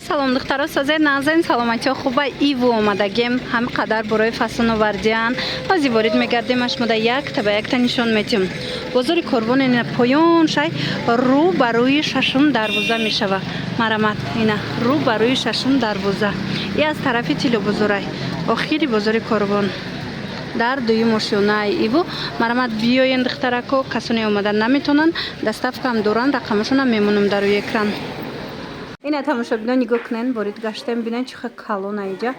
Салом, духтаро, созед, назен, саломатиҳо хуба? Иву омадагем, ҳами қадар борои фасон овардиян. Ҳози ворид мегардем, ашмода якта ба якта нишон метиҳем. Бозори Корвон ина поён шай, рӯ ба рӯи шашум дарвоза мешава. Марамат, ина рӯ ба рӯи шашум дарвоза и аз тарафи Тилобозорай, охири бозори Корвон, дар дуюм ошёнаи Иву. Марамат, биёен, духтарако. Касоне омада наметонанд, доставкаам доранд, рақамашонам мемонам дар рӯи экран. Ина, тамошобино, нигоҳ кунен, ворид гаштем, бинен, чӣ хел калона иҷа.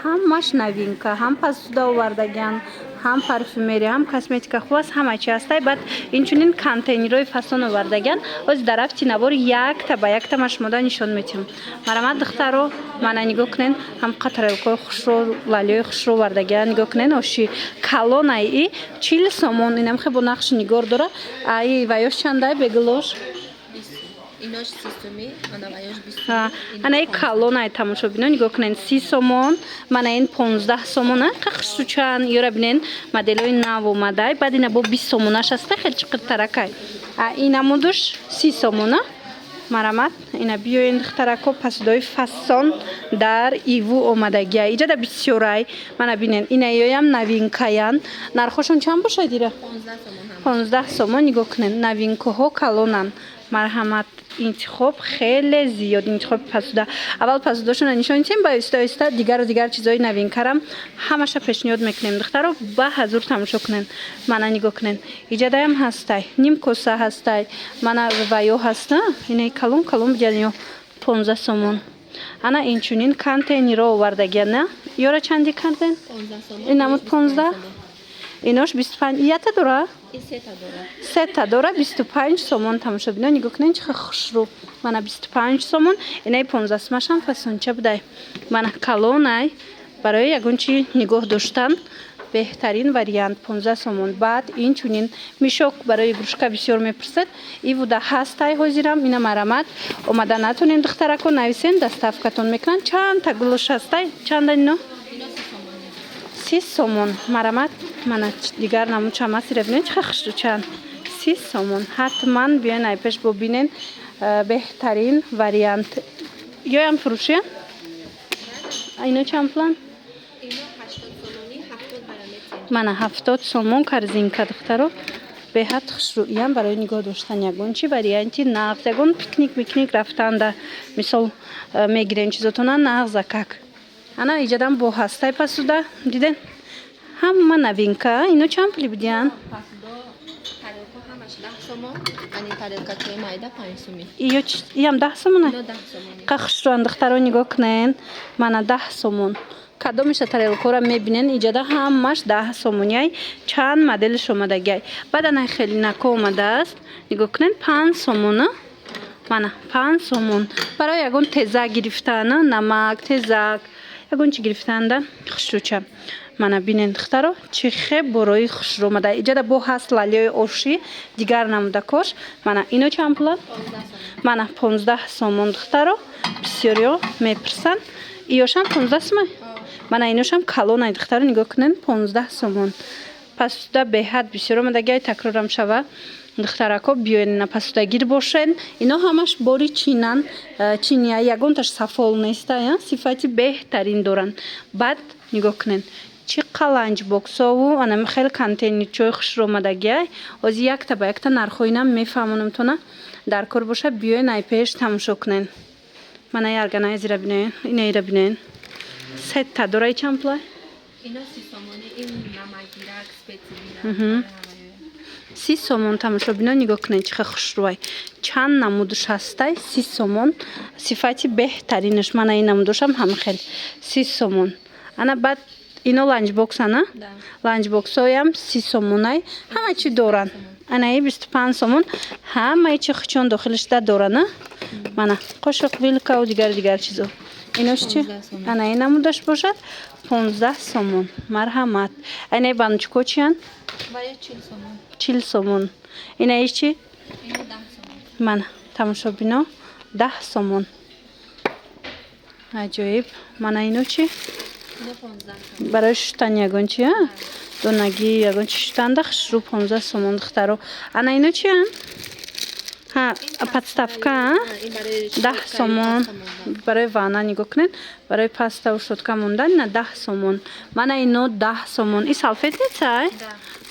Ҳамаш новинка, ҳам посуда овардагиан, ҳам парфюмерия, ҳам косметика, хулас, ҳама чи ҳастай. Баъд инчунин контейнерҳои фасон овардагиан. Ҳози дар рафти навор якта ба якта ма шумода нишон метиҳам. Марамат, духтаро, мана нигоҳ кунен, ҳам тарелкаҳои хушро, лалиҳои хушро овардагиан. Нигоҳ кунен, оши калонаи и 40 сомон, инам хе бо нақши нигор дора. Аи ваёш чандай, бегулош? Инош 30 суми, ана ваёш 20. Ана и калонай, тамошобино, нигоҳ кунен, 30 сомон, мана ин 15 сомон, хушрӯчан. Ёра бинен, моделҳои нав омадай. Баъд ина бо 20 сомонаш аста, хеле чиқиртаракай. А инамудуш 30 сомона. Марамат, ина биёен, духтарако, посудаҳои фасон дар Иву омадагия. Иҷада бисёрай, мана бинен, инаёям новинкаян. Нархошон чанд бошад, ира? 15 сомон. Нигоҳ кунен, новинкаҳо калонанд. Марҳамат, интихоб хеле зиёд, интихоби посуда. Аввал посудашонро нишон медиҳем, ба оҳиста оҳиста дигару дигар чизҳои новинкарам ҳамаша пешниҳод мекунем. Духтаро, ба ҳазур тамошо кунен. Мана нигоҳ кунен, иҷадаям ҳастай, ним коса ҳастай, мана ваё ҳаста, инаи калон калон бидиан, 15 сомон. Ана инчунин контейнеро овардагия. На, ёра чанди карден? Ин намуд 15, инош 25. Ята дора? Сета дора, 25 сомон. Тамошобино, нигоҳ кунед, чӣ хел хушрӯ. Мана, 25 сомон. Инаи 15 сомашам фасонча будай. Мана, калонай, барои ягон чи нигоҳ доштан беҳтарин вариант, 15 сомон. Баъд инчунин мешок барои игрушка бисёр мепурсад, ивуда ҳастай ҳозирам. Ина, марамат, омада натонем, духтарако, нависен, доставкатон мекунанд. Чандта гулош ҳастай? Чанда ино? 30 сомон. Марамат, мана дигар намудшам ҳаст. Ира бинед, чӣ хел хушрӯчанд, 30 сомон. Ҳатман биёен, ай пеш бубинен, беҳтарин вариант. Ёям фурӯшия? Ино чанд пуланд? Мана, 70 сомон корзинка. Духтаро, беҳад хушрӯиям, барои нигоҳ доштан ягон чи варианти нағз, ягон пикник микник рафтанда, мисол, мегирен чизотона нағзакак. Ана иҷадам бо ҳастай посуда, диден, ҳама новинка. Ино чанд пули будиян? Тарелка ҳамаш 10 сомон, ани тарелкачаи майда 5 сумӣ. Иям 10 сомона? Ино 10 сомонӣ. Қа хушрӯян, духтаро, нигоҳ кунен. Мана, 10 сомон. Кадомеша тарелкаро мебинен, иҷада ҳамаш 10 сомониай. Чанд моделш омадагиай. Баъд ана хелинако омадааст, нигоҳ кунен, 5 сомона. Мана, 5 сомон, барои ягон тезак гирифтан, намак, тезак, ягон чи гирифтанда хушрӯча. Мана бинен, духтаро, чӣ хеб борои хушрӯ омада. Иҷада бо ҳаст лалиҳои ошӣ, дигар намудакош. Мана, ино чанд пуланд? Мана, 15 сомон. Духтаро, бисёриҳо мепурсанд, иёшам 15 сомон. Мана, иношам калонай, духтаро, нигоҳ кунен, 15 сомон. Посуда беҳад бисёр омадагиай. Такрорам шава, духтарако, биёен, ина посудагир бошен. Ино ҳамаш бори чинан, чиния, ягонташ сафол неста, сифати беҳтарин доранд. Баъд нигоҳ кунен, чӣ қа ланчбоксову анами хеле контейнерчои хушрӯ омадагиай. Ҳозир якта ба якта нархҳоинам мефаҳмонамтона. Дар кор боша, биёен, ай пеш тамошо кунен. Мана, органайзера бинен, инаира бинен, сета дораи. Чанд пулай? Ино 30 сомонӣ, ин намакгирак, специгирак. 30 сомон. Тамошобино, нигоҳ кунед, чӣ хел хушрӯай, чанд намудуш ҳастай. 30 сомон, сифати беҳтаринаш. Мана, ин намудошам ҳама хел 30 сомон. Ана, баъд ино ланчбоксана, ланчбоксҳоям 30 сомонай, ҳама чи доранд. Анаи 25 сомон, ҳамаи чи хучон дохилашда дорана. Мана, қошиқ, вилкаву дигару дигар чизо. Инош чи? Ана, ин намудаш бошад 15 сомон. Марҳамат. Айнаи баночко чиянд? 40 сомон. Инаиш чи? Мана, тамошобино, 10 сомон, аҷоиб. Мана, ино чи? Барои шуштан ягон чи, донагӣ, ягон чи шуштанда хушрӯ, 15 сомон. Духтаро, ана ино чиянд? Ҳа, подставка, 10 сомон. Барои ванна нигоҳ кунед, барои паставу щётка мондан ина 10 сомон. Мана ино 10 сомон. И салфетница,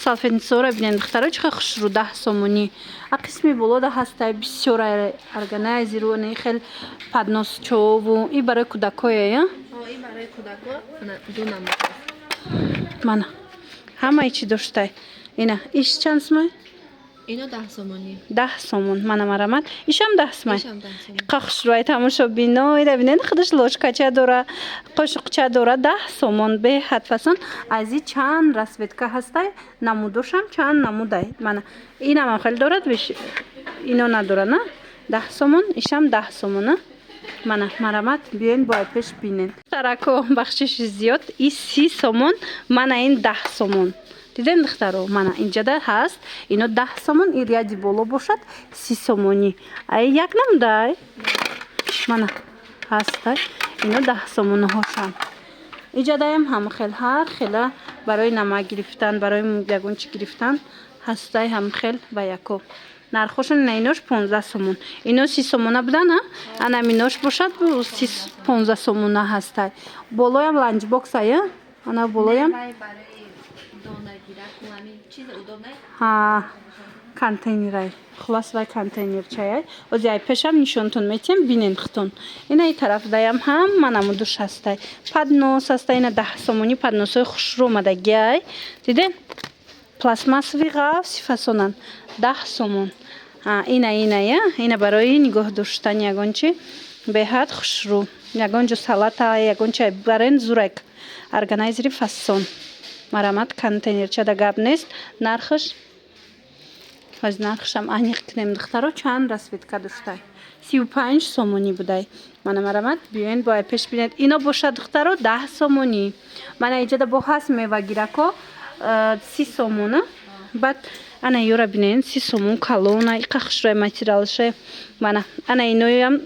салфетницаро бинед, духтаро, чӣ хел хушрӯ, 10 сомонӣ. А қисми болода ҳастай бисёр органайзеру хел подносчову. И барои кӯдакое. Мана, ҳамаи чӣ доштай. Ина иш чанд сумай? Ино 10 сомонӣ. 10 сомон. Мана, марамат, ишам 10 сумай. Қа хушрӯай, тамошобино, ира бинед, худаш ложкача дора, қошуқча дора, 10 сомон, беҳад фасон. Аз и чанд расцветка ҳастай, намудошам чанд намудай. Мана, инамам хеле дорад, ино надора, на? 10 сомон, ишам 10 сомона. Мана, марамат, биёен, бояд пеш бинед. Тарако, бахшиши зиёд, и 30 сомон, мана ин 10 сомон. Дидем, духтаро, мана инҷада ҳаст, ино 10 сомон, и ряди боло бошад 30 сомонӣ. Ай як намудай, мана, ҳастай, ино 10 сомонаҳошам. Иҷадаям ҳам хел ҳар хела барои намак гирифтан, барои ягон чӣ гирифтан ҳастай, ҳам хел ва яко нархошон. Ина инош 15 сомон, ино 30 сомона будан, а анам инош бошад 15 сомона ҳастай. Болоям ланчбоксая, ана болоям. Ҳа, контейнерай, хулас, вай контейнерчаяй. Ози ай пешам нишонтон метиҳем, бинен хитон. Ина и тарафдаям ҳама намудуш ҳастай. Поднос ҳастай, ина 10 сомонӣ, подносҳои хушрӯ омадагиай, диден, пластмассовый, ғафси фасонанд, 10 сомон. Ина, иная, ина барои нигоҳ доштани ягон чи, беҳад хушрӯ, ягон ҷо салата, ягон чай барен, зурак, органайзери фасон. Марамат, контейнерчада гап нест. Нархаш, аз нархашам аниқ кунем, духтаро, чанд расцветка доштай? 35 сомонӣ будай. Мана, марамат, биёен, бояд пеш бинед. Ино бошад, духтаро, 10 сомонӣ. Мана иҷода бо ҳаст мевагирако, 30 сомона. Баъд ана ёра бинен, 30 сомон, калона, иқа хушрӯи материалше. Мана, ана иноям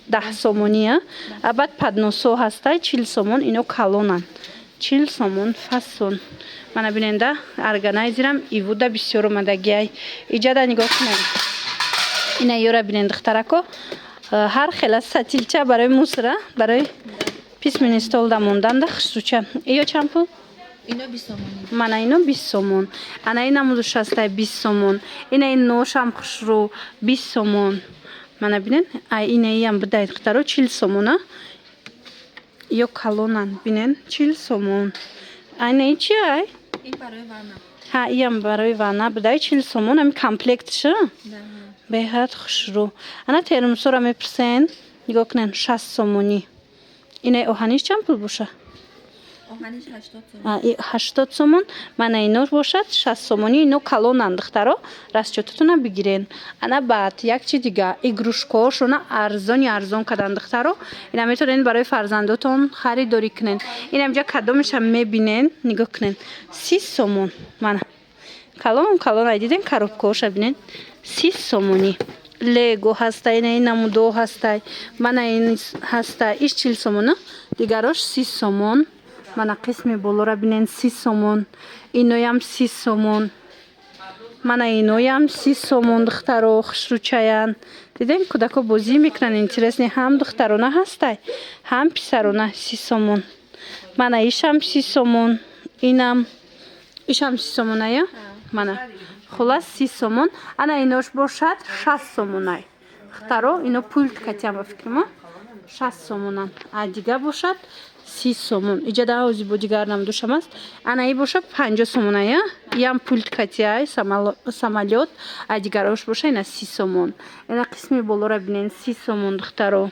10 сомония. А баъд подносҳо ҳастай 40 сомон, ино калонанд, 40 сомон, фасон. Мана биненда, органайзерам ивуда бисёр омадагиай. Иҷада нигоҳ кунем, ина ёра бинен, духтарако, ҳар хела сатилча барои мусора, барои письменный столда монданда, хушрӯча. Иё чанд пул? Ино 20 сомонӣ. Мана, ино 20 сомон. Ана ин намудуш ҳастай, 20 сомон. Ина ин ношам хушрӯ, 20 сомон. Мана бинен, ай инаиам бидай, духтаро, 40 сомона, ё калонанд, бинен, 40 сомон. Айнаи чи ай? Ин барои ванна. Ҳа, иам барои ванна бидай, 40 сомон, ами комплектша, беҳад хушрӯ. Ана термосора мепурсен, нигоҳ кунен, 60 сомонӣ. Инаи оҳаниш чанд пул боша? Оҳаниш 80 сомон. 80 сомон. Мана ино бошад 60 сомонӣ, ино калонанд, духтаро, расчётатона бигирен. Ана баъд як чи дига, игрушкаҳошона арзони арзон карданд, духтаро. Ина метавонед барои фарзандотон харидорӣ кунен. Ина инҷа кадомеша мебинен, нигоҳ кунен, 30 сомон. Мана, калон калон, ай диден, коробкаҳоша бинен, 30 сомонӣ. Лего ҳастай, ина ин намудо ҳастай, мана ин ҳастай, иш 40 сомона, дигарош 30 сомон. Мана қисми болора бинен, 30 сомон, иноям 30 сомон, мана иноям 30 сомон. Духтаро, хушрӯчаянд, дидем, кӯдако бозӣ мекунанд, интересный, ҳам духтарона ҳастай, ҳам писарона, 30 сомон. Мана ишам 30 сомон, инам, ишам 30 сомоная. Мана, хулас, 30 сомон. Ана инош бошад 60 сомонай, духтаро, ино пульт катиам, ба фикри мо 60 сомонанд, а дига бошад 30 сомон. Иҷада ози бо дигар намудушам аст. Ана и бошад 50 сомоная, иам пульт катиай, самолёт. А дигарош боша ина 30 сомон. Ина қисми болора бинен, 30 сомон, духтаро.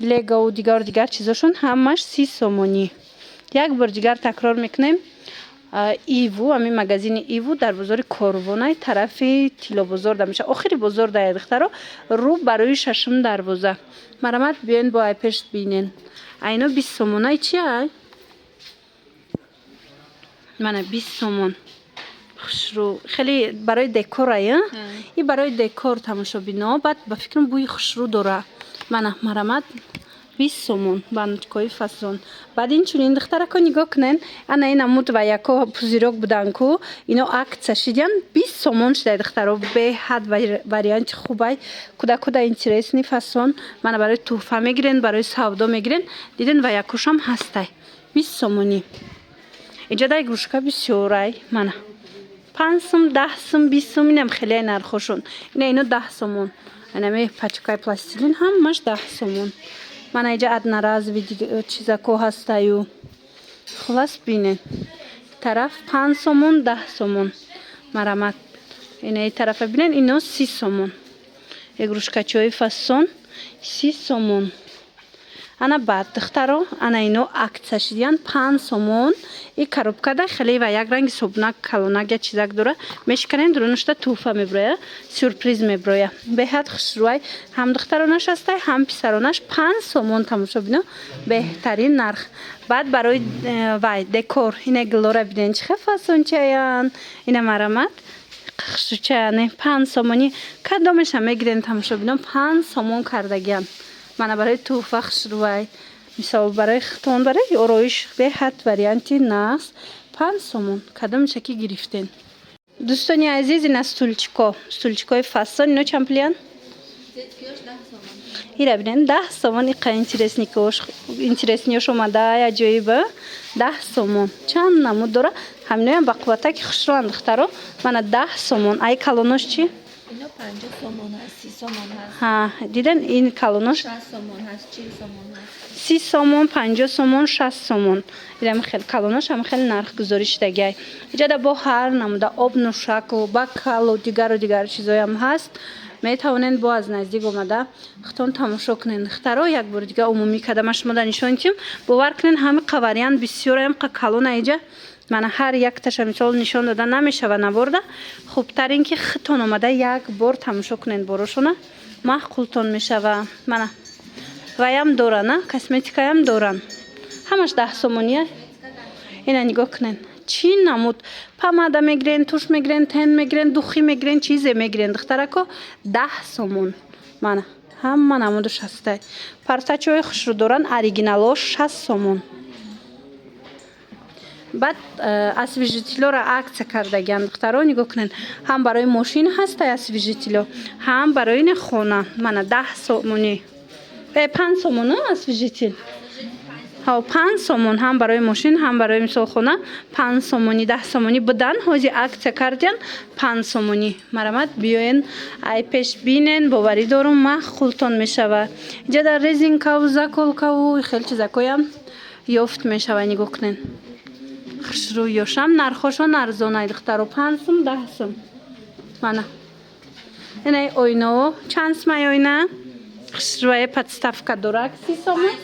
Легову дигару дигар чизошон ҳамаш 30 сомонӣ. Як бор дигар такрор мекунем: Иву, ҳамин магазини Иву дар бозори Корвонай, тарафи Тиллобозор да мешавад, охири бозор да, духтаро, рӯ барои шашум дарвоза. Марамат, биёен, бо ай пеш бинен. Айно 20 сомонай чи ай? Мана, 20 сомон, хушрӯ, хеле барои декорай, и барои декор, тамошобино. Баъд ба фикрам бӯи хушрӯ дора. Мана, марамат. 20 сомон баночкои фасон. Баъд инчунин, духтарако, нигоҳ кунен, ана ин амуд ва яко пузырёк будан ку, ино акция шидян, 20 сомон шидай, духтаро. Беҳад варианти хубай, куда-куда интересный фасон. Мана, барои тӯҳфа мегирен, барои савдо мегирен. Диден, ва якошам ҳастай, 20 сомонӣ. Инҷа да игрушка бисёрай. Мана, 5 сум, 10 сум, 20 сум, инам хеле нархошон. Ина, ино 10 сомон. Инами пачкаи пластилин ҳамаш 10 сомон. Мана, инҷа одноразовый чизако ҳастаю. Хулас, бинен, тараф 5 сомон, 10 сомон, марамат. Ина, тарафа бинен, ино 30 сомон. Игрушкачои фасон 30 сомон. Ана баъд, духтаро, ана ино акция шидиян, 5 сомон. И коробкада хеле ва як ранги собунак калонак, як чизак дора, мешиканем, дурунашда тӯҳфа меброя, сюрприз меброя. Беҳад хушрӯай, ҳам духтаронаш ҳастай, ҳам писаронаш. 5 сомон, тамошобино, беҳтарин нарх. Баъд барои вай декор ина гулора бинен, чӣ хел фасончаян. Ина, марамат, хушрӯчаяне, 5 сомонӣ. Кадомеша мегирен, тамошобино, 5 сомон кардагиян. Мана, барои тӯҳфа хушрӯай, мисол, барои хитон, барои ороиш беҳад варианти нағз, 5 сомон. Кадомеша ки гирифтен. Дӯстони азиз, ина стульчико, стульчикои фасон. Ино чанд пулиян? Ира бинен, 10 сомон. Иқа интересниёш омада, аҷоиба. 10 сомон, чанд намуд дора. Ҳаминоям бақувватаки хушрӯанд, духтаро. Мана, 10 сомон. Ай калонош чӣ? Ино 50 сомон ҳаст, 30 сомон ҳаст. Ҳа, диден, ин калонош. 60 сомон ҳаст, 40 сомон ҳаст. 30 сомон, 50 сомон, 60 сомон. Идам хел калонош ҳам хеле нархгузорӣ шудагиай. Иҷода бо ҳар намуда обнӯшаку, бокалу, дигару дигар чизоям ҳаст. Метавонед бо аз наздик омада худтон тамошо кунед. Духтаро, як бори дига умумӣ кардама, шумо да нишон тиҳем. Бовар кунед, ҳами вариант бисёраям, қа калона иҷа. Мана, ҳар якташа мисол нишон дода намешава наворда. Хубтар ин ки худтон омада як бор тамошо кунед борошона, маъқултон мешава. Мана, ваям доран, а косметикаям доран, ҳамаш 10 сомония. Ина нигоҳ кунед, чӣ намуд помада мегирен, тушь мегирен, тень мегирен, духи мегирен, чизе мегирен, духтарако, 10 сомон. Мана, ҳама намудаш ҳастай. Партачаҳои хушрӯ доран, оригиналҳо 60 сомон. Баъд освежителёро акция кардагиан, духтаро, нигоҳ кунед. Ҳам барои мошин ҳастай освежителё, ҳам барои ин хона. Мана, 10 сомонӣ, 5 сомон освежитель, 5 сомон, ҳам барои мошин, ҳам барои мисол хона 5 сомонӣ. 10 сомонӣ будан, ҳози акция кардиян, 5 сомонӣ. Марамат, биёен, ай пеш бинен, боварӣ дорум, маъқултон мешава. Инҷа дар резинкаву заколкаву хеле чизакоям ёфт мешава. Нигоҳ кунед, хушрӯёшам, нархошон арзонай, духтаро, 5 сум, 10 сум. Мана, инаи оинао чанд сумай? Оина хушрӯае, подставка дорак, 30 сомон,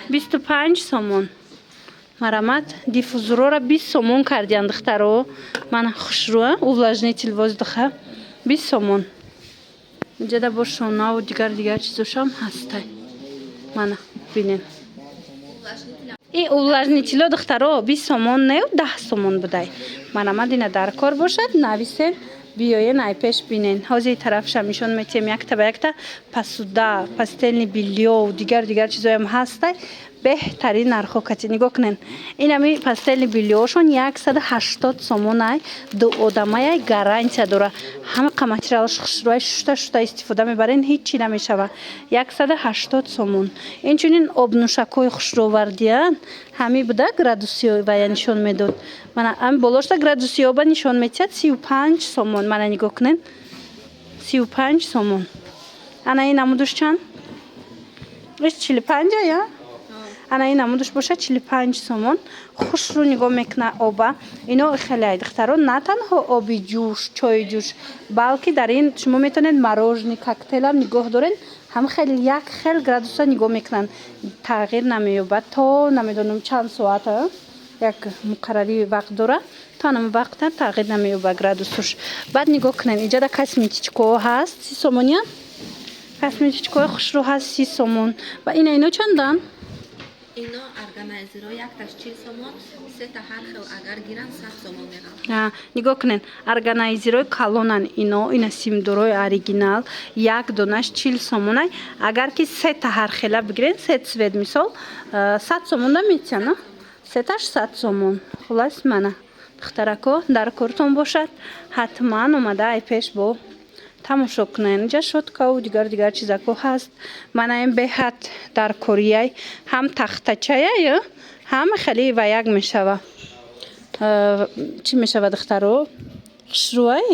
25 сомон. Марамат, диффузорора 20 сомон кардиян, духтаро. Мана, хушрӯа, увлажнитель воздуха, 20 сомон. Инҷада бо шонаву дигар дигар чизошам ҳастай. Мана, бинен, и увлажнитело, духтаро, 20 сомон неу, 10 сомон будай. Марамат, ина дар кор бошад, нависен, биёен, ай пеш бинен. Ҳозир тарафшам нишон метиҳем якта ба якта. Посуда, постельный бельё, дигар дигар чизоям ҳастай, беҳтарин нархҳо кати. Нигоҳ кунед, инами постельный бельёшон 180 сомонай, ду одамаяй, гарантия дора. Ҳама материалаш хушрӯай, шушта шушта истифода мебарен, ҳеҷ чӣ намешава. 180 сомон. Инчунин обнӯшакҳои хушрӯовардиян ҳами буда, градуси вая нишон медод. Мана, ҳами болошта градуси оба нишон метиҳад, 35 сомон. Мана, нигоҳ кунед, 35 сомон. Ана ин намудуш чанд? Иш 45-а я? Ана ин намудуш бошад 45 сомон. Хушрӯ нигоҳ мекунад оба. Ино хеле, духтаро, на танҳо оби ҷӯш, чойи ҷӯш, балки дар ин шумо метавонед мороженое, коктейлам нигоҳ доред. Ҳам хеле як хел градуса нигоҳ мекунанд, тағйир намеёбад. То намедонам чанд соата, як муқаррарӣ вақт дора, то анам вақта тағйир намеёбад градусуш. Баъд нигоҳ кунед, инҷада косметичкаҳо ҳаст, 30 сомония. Косметичкаҳои хушрӯ ҳаст, 30 сомон. Ва ина, ино чандан? Ино органайзеро якташ 40 сомон, сета ҳар хел агар гиранд, 100 сомон меравад. Нигоҳ кунед, органайзерои калонан ино, ина симдорои оригинал, як донаш 40 сомонай. Агар ки сета ҳар хела бигирен, се цвет мисол, 100 сомонда метиҳан, сеташ 100 сомон. Хулас, мана, духтарако, дар кортон бошад, ҳатман омада ай пеш бо тамошо кунед. Инҷа щёткаву дигар дигар чизако ҳаст. Мана ин беҳад дар корияй, ҳам тахтачаяй, ҳам хеле ваяк мешава. Чӣ мешава, духтаро, хушрӯай?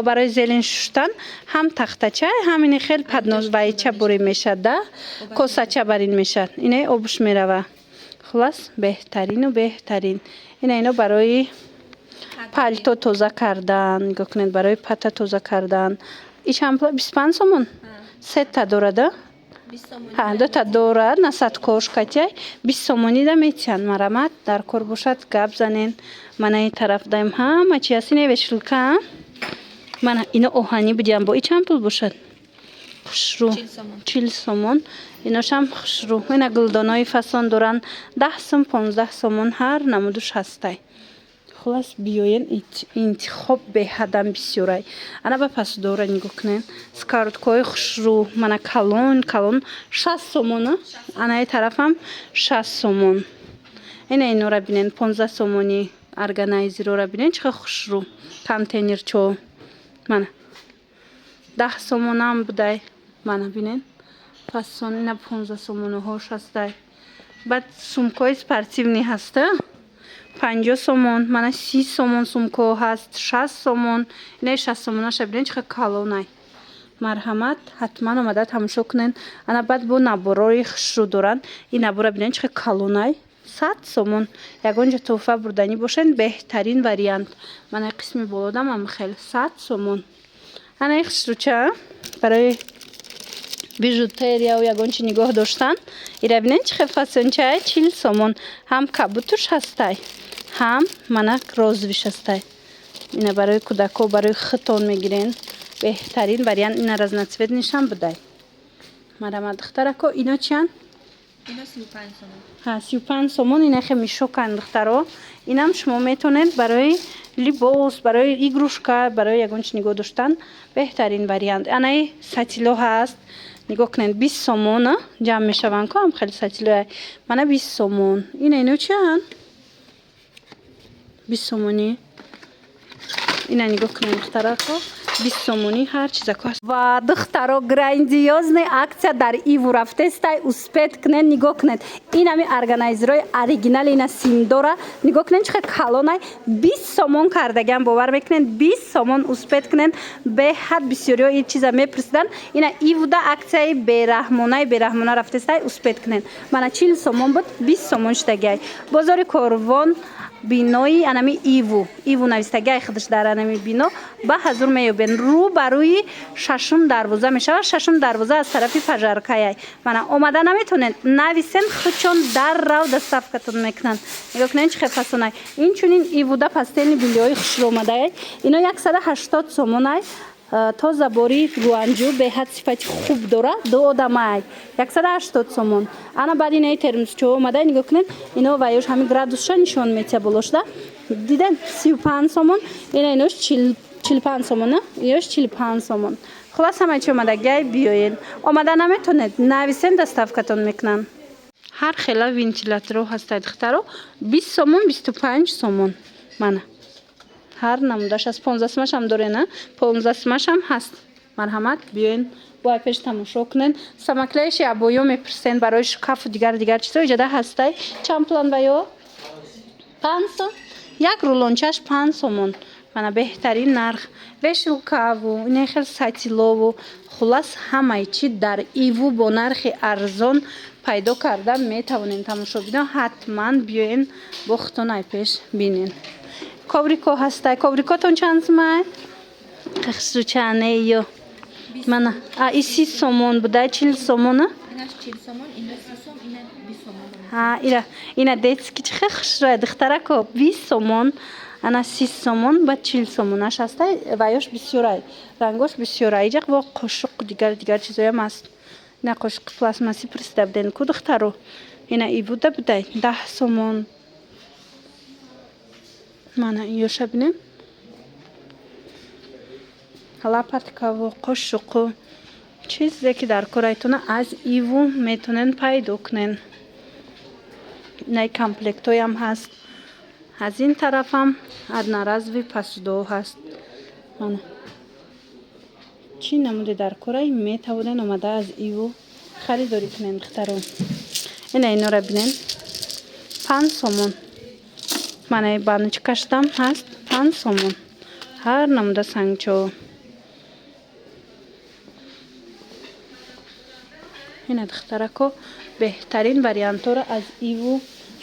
Барои зелин шуштан ҳам тахтачай, ҳам ини хел поднос вайча бурӣ мешад да, косача барин мешад, ине обуш мерава. Хулас, беҳтарину беҳтарин. Ина ино барои палто тоза кардан, нигоҳ кунед, барои пата тоза кардан. И чанд? 25 сомон. Сета дорада, дута дорад, насадкош катяй, 20 сомонида метиҳанд. Марамат, дар кор бошад, гап занен. Мана ин тараф даем ҳама чи аст. Ине вешилка, мана ино оҳанӣ будиям, бо и чанд пул бошад? Хушрӯ, 40 сомон. Иношам хушрӯ. Ина гулдонои фасон доранд, 10 сум, 15 сомон, ҳар намудуш ҳастай. Хулас, биёен, интихоб беҳадам бисёрай. Ана ба пасдора нигоҳ кунед, сковородкаҳои хушрӯ, мана калон калон, 60 сомон. Анаи тарафам 60 сомон. Ина инора бинен, 15 сомонӣ. Органайзерора бинен, чӣ қадр хушрӯ, контейнерчо. Мана 10 сомонам будай. Мана бинен, фасон, ина 15 сомонаҳош ҳастай. Баъд сумкаҳои спортивный ҳаста, 50 сомон, мана 30 сомон сумкаҳо ҳаст, 60 сомон. Инаи 60 сомонаша бинед, чӣ қадр калонай. Марҳамат, ҳатман омада тамошо кунед. Ана баъд бо наборои хушрӯ доранд. Ин набора бинед, чӣ қадр калонай, 100 сомон. Ягон ҷо тӯҳфа бурданӣ бошед, беҳтарин вариант. Мана қисми болодам ам хел, 100 сомон. Ана ин хушрӯча барои бижутерияу ягон чи нигоҳ доштан. Ира бинед, чӣ хел фасончае, 40 сомон. Ҳам кабутуш ҳастай, ҳам мана розовыйш ҳастай. Ина барои кӯдакҳо, барои худтон мегирен, беҳтарин вариант. Ина разноцветныйшам будай. Марама, духтарако, ино чиянд? Ино 35 сомон. Ҳа, 35 сомон. Ина хе мешоканд, духтаро. Инам шумо метавонед барои либос, барои игрушка, барои ягон чи нигоҳ доштан, беҳтарин вариант. Анаи сатило ҳаст, нигоҳ кунед, 20 сомон ҷамъ мешаванд ку, ам хеле сатилоя. Мана 20 сомон. Ина ино чиянд? 20 сомонӣ. Ина нигоҳ кунед, духтарако, 20 сомонӣ ҳар чизако ҳаст. Ва духтаро, грандиозный акция дар Иву рафтестай, успеть кунед. Нигоҳ кунед, ин ҳами органайзерои оригинали, ина симдора нигоҳ кунед, чӣ хел калонай, 20 сомон кардагиам, бовар мекунед? 20 сомон. Успеть кунед, беҳад бисёриҳо ин чиза мепурсиданд. Ина Ивуда акцияи бераҳмонаи бераҳмона рафтестай, успеть кунед. Мана 40 сомон буд, 20 сомон шудагиай. Бозори Корвон, бинои анами Иву, Иву навистагиай худаш дар анами бино ба ҳазур меёбен. Рӯ ба рӯи шашум дарвоза мешавад, шашум дарвоза аз тарафи пожаркаяй. Мана омада наметавонед, нависен, худчон дар рав доставкатон мекунанд. Нигоҳ кунед, чӣ хел фасонай. Инчунин Ивуда постельный бельёи хушрӯ омадаай. Ино 180 сомонай. Тоза бори Гуанҷу, беҳад сифати хуб дорад, ду одамай, 180 сомон. Ана баъд инаи термосчо омада, нигоҳ кунед, ино ваёш ҳамин градусша нишон метиҳа болошда, диден, 35 сомон. Ина инош 45 сомон, инош 45 сомон. Хулас, ҳама чи омадагиай, биёед. Омада наметонед, нависен, доставкатон мекунанд. Ҳар хела вентиляторҳо ҳастад, духтаро, 20 сомон, 25 сомон. Мана ҳар намудаш аст. 15 сомашам дорена, 15 сомашам ҳаст. Марҳамат, биёен, бояд пеш тамошо кунен. Самоклеяши абоё мепурсен, барои шкафу дигар дигар чизо иҷода ҳастай. Чанд пулан баё? 5 сом як рулончаш, 5 сомон. Мана беҳтарин нарх. Вешилкаву ине хел сатилову, хулас, ҳамаи чи дар Иву бо нархи арзон пайдо карда метавонем. Тамошобино, ҳатман биёен, бо худтон ай пеш бинен. Коврико ҳастай. Коврикотон чанд сумай? Хушрӯчаане ё мана, а и 30 сомон буда, 40 сомона. Инаш 40 сомон, ина 30 сом, ина 20 сомон. Ҳа, ира ина детский чӣ хел хушрӯя, духтарако, 20 сомон. Ана 30 сомон, баъд 40 сомонаш ҳастай. Ваёш бисёрай, рангош бисёрай. Иҷақ бо қошуқ, дигар дигар чизоям ҳаст. Ина қошиқи пластмассӣ пурсида буден ку, духтаро. Ина ивуда будай 10 сомон. Мана ёша бинем, лопаткаву қошуқу чизе ки дар корайтона, аз иву метонен пайдо кунен. Инай комплектҳоям ҳаст. Аз ин тарафам одноразовый посудаҳо ҳаст. Мана, чӣ намуде дар корай, метавонен омада аз иву харидорӣ кунен, духтаро. Ина инора бинен, 5 сомон. Мана баночкашдам ҳаст, 5 сомон. Ҳар намуда сангчо. Ина, духтарако, беҳтарин вариантҳоро аз иву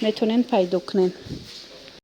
метавонен пайдо кунен.